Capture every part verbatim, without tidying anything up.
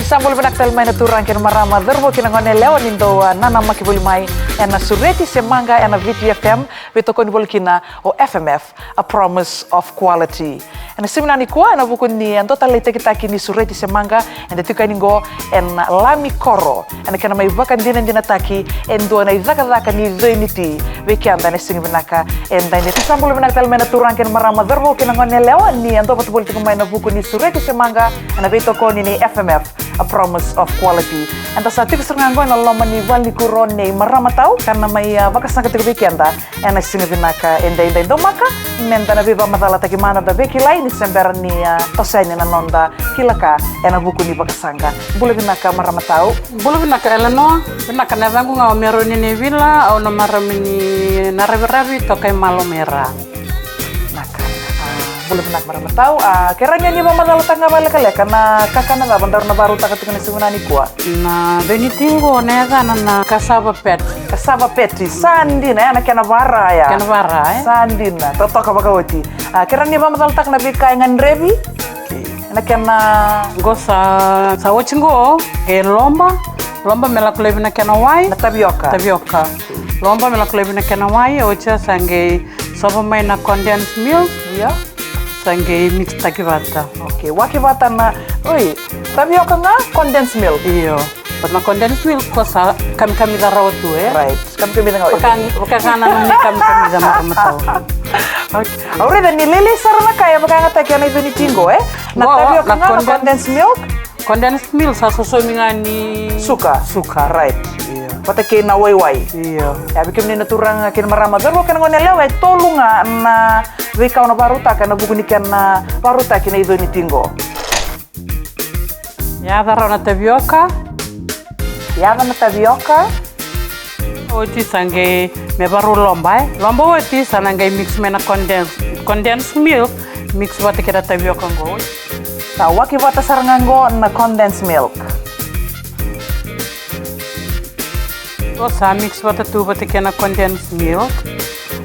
Sa bula vinaka tale mai na turaga kei na marama, cauravou kei na goneyalewa, ni dou a nanamaki voli mai ena Sureti se Maqa ena Viti F M, veitokoni voli kina o F M F, a promise of quality. Ena siga vinaka nikua, ena vuku ni a dua tale na itakitaki ni Sureti se Maqa, eda tiko yani qo ena Lami Koro, ena kena mai vakadinadinataki e dua na icakacaka ni coi ni ti vei keda ena siga vinaka edaidai. Sa bula vinaka tale mai na turaga kei na marama, cauravou kei na goneyalewa, ni a dua vata voli tiko mai ena vuku ni Sureti se Maqa ena veitokoni ni F M F, a promise of quality. Eda sa tiko sara ga qo ena loma ni valenikuro nei Maramatau, ka na mai a vakasaqa tiko vei keda ena siga vinaka edaidai. Daumaka meda na veivakamacalataki mada, da veikilai ni se bera ni a toso yani na noda kila ka ena vuku ni vakasaqa. Bula vinaka Maramatau. Bula vinaka Elenoa. Vinaka, na yacaqu ga o Meroni Neivila, au na marama ni Naraviravi, toka i Malomera. Vinaka. A, bula vinaka Maramatau. A, kerea ni o ni vakamacalataka ga vakalekaleka na kakana cava daru na vakarautaka tiko ena siga vinaka nikua? Na coi ni ti qo na yacana na cassava patty. Cassava patty, sa dina, e, na kena vara ya. Kena vara, e? Sa dina, totoka vakaoti. A, kerea ni vakamacalataka na veika e gadrevi ena kena. Qo sa, sa oti qo, qai loba, loba me lako laivi na kena wai. Na tavioka. Tavioka. Loba me lako laivi na kena wai, oti sa qai sova mai na condensed milk. Io. Sa qai mix taki vata. Okay, waki vata na, oi, tavioka ga, condensed milk. Io. But na condensed milk qo sa kamikamica rawa tu, e? Right. Kamikamica ga, oi. Vaka, vaka ga na nomuni kamikamica Maramatau. Okay. Au raica ni lailai sara na ka e vakayagataki ena coi ni ti qo, e? Na tavioka ga, na condensed milk. Condensed milk sa sosomi ga ni suka. Suka. Right. Io. Vata kei na waiwai. Io. Ia, vei kemuni na turaga kei na marama, cauravou kei na goneyalewa, e tolu ga na veika au na vakarautaka ena vuku ni kena vakarautaki na coi ni ti qo. Yaca rawa na tavioka. Yaca na tavioka. Oti sa qai me varau loba, e. Loba oti sa na qai mix mai na condensed, condensed milk, mix vata kei na tavioka qo. Sa waki vata sara ga qo na condensed milk. Rau sa mix vata tu vata kei na condensed milk.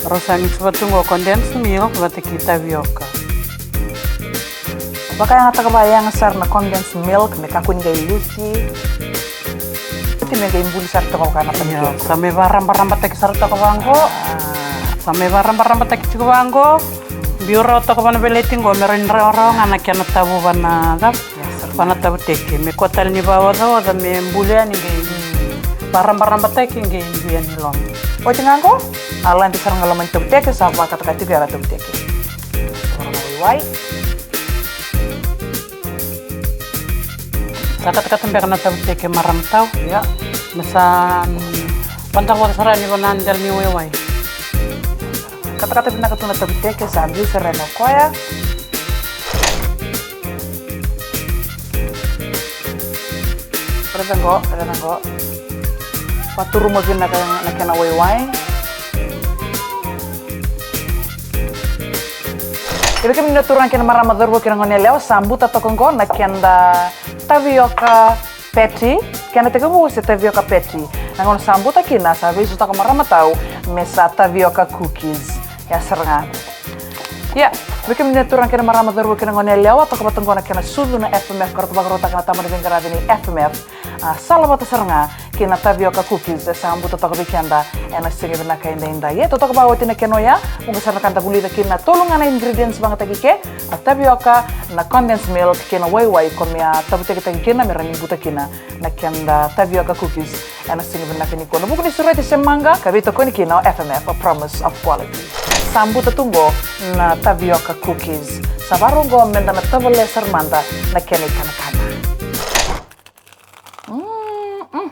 Rau sa mix vata tu qo condensed milk vata kei tavioka. Vakayagataka vakayaga sara na condensed milk me kakua ni qai lusi. Oti me qai buli sara toka vaka na pancake. Io, sa mai vakarabarabataki sara toka vaqo. A. Sa mai vakarabarabataki tiko vaqo. Biu rawa toka vana veleti qo me rawa ni rawarawa ga na kena tavu vana cava? Ia, sara. Vana tavuteke. Me kua tale ni vakaocaoca me buli yani qai vakarabarabataki qai biu yani loma. Oti ga qo, a lade sara ga loma ni tavuteke, sa vakataka tiko ya na tavuteke. Sa waiwai. Sa katakata beka na tavuteke Maramatau. Ia. Me sa, mm, vadavata sara yani vana dela ni waiwai. Katakata vinaka tu na tavuteke, sa biu sara yani o koya. Raica qo, raica qo. Vaturuma vinaka na kena waiwai. Ia vei kemuni na turaga kei na marama, cauravou kei na goneyalewa, sa buta toka qo na keda tavioka patty. Kena tekivu se tavioka patty. Na gauna sa buta kina, sa veisautaka Maramatau me sa tavioka cookies. Ia sara ga. Ia, vei kemuni na turaga kei na marama, cauravou kei na goneyalewa, toka vata qo na kena sucu na F M F ka ratou vakarautaka na taba ni veiqaravi ni F M F. A, sala vata sara ga kei na tavioka cookies e sa buta toka vei keda ena siga vinaka edaidai. Ia, totoka vakaoti na kena oya, vuqa sara na ka da vulica kina, tolu ga na ingredients vagataki ke, na tavioka, na condensed milk kei na waiwai, ko me a tavuteketaki kina me rawa ni buta kina na keda tavioka cookies ena siga vinaka nikua. Ena vuku ni Sureti se Maqa ka veitokoni kina o F M F, a promise of quality. Sa buta tu qo na tavioka cookies. Sa varau qo meda na tavale sara mada na kena ikanakana. Mm, mm.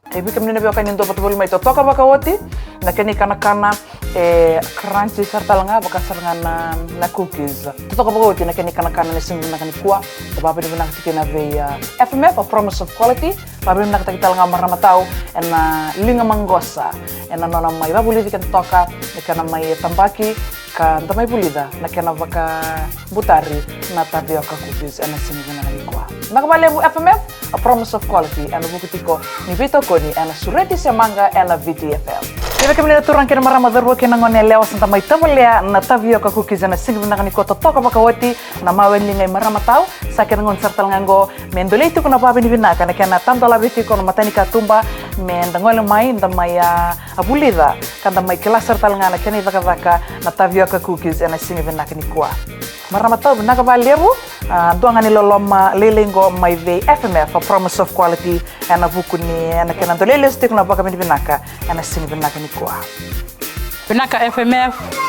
E vei kemuni na veiwekani, dou vata voli mai, totoka vakaoti na kena ikanakana. E crunchy sara tale ga, vaka sara ga na, na cookies. Totoka vakaoti na kena ikanakana ena siga vinaka nikua. Da vakavinavinaka tiko kina vei, a, F M F, a promise of quality. Vakavinavinakataki tale ga Maramatau ena liga maqosa ena nona mai vakavulici keda toka, ena kena mai tabaki ka da mai vulica na kena vakabutari na tavioka cookies ena siga vinaka nikua. Vinaka vakalevu F M F, a promise of quality, ena vuku tiko ni veitokoni ena Sureti se Maqa ena V T F M. Ia vei kemuni na turaga kei na marama, cauravou kei na goneyalewa, sa da mai tovolea na tavioka cookies ena siga vinaka nikua, totoka vakaoti na mawe ni liga i Marama Tau. Sa kena gauna sara tale ga oqo me dolei tiko na vakavinavinaka ena kena tadolavi tiko na matanikatuba, me da gole mai, da mai a, a vulica, ka da mai kila sara tale ga na kena icakacaka na tavioka cookies ena siga vinaka nikua. Marama Tau, vinaka vakalevu, a, dua ga ni loloma lailai oqo mai vei F M F, a promise of quality, ena vuku ni, ena kena dolei lesu tiko na vakavinavinaka ena siga vinaka nikua. Vinaka F M F.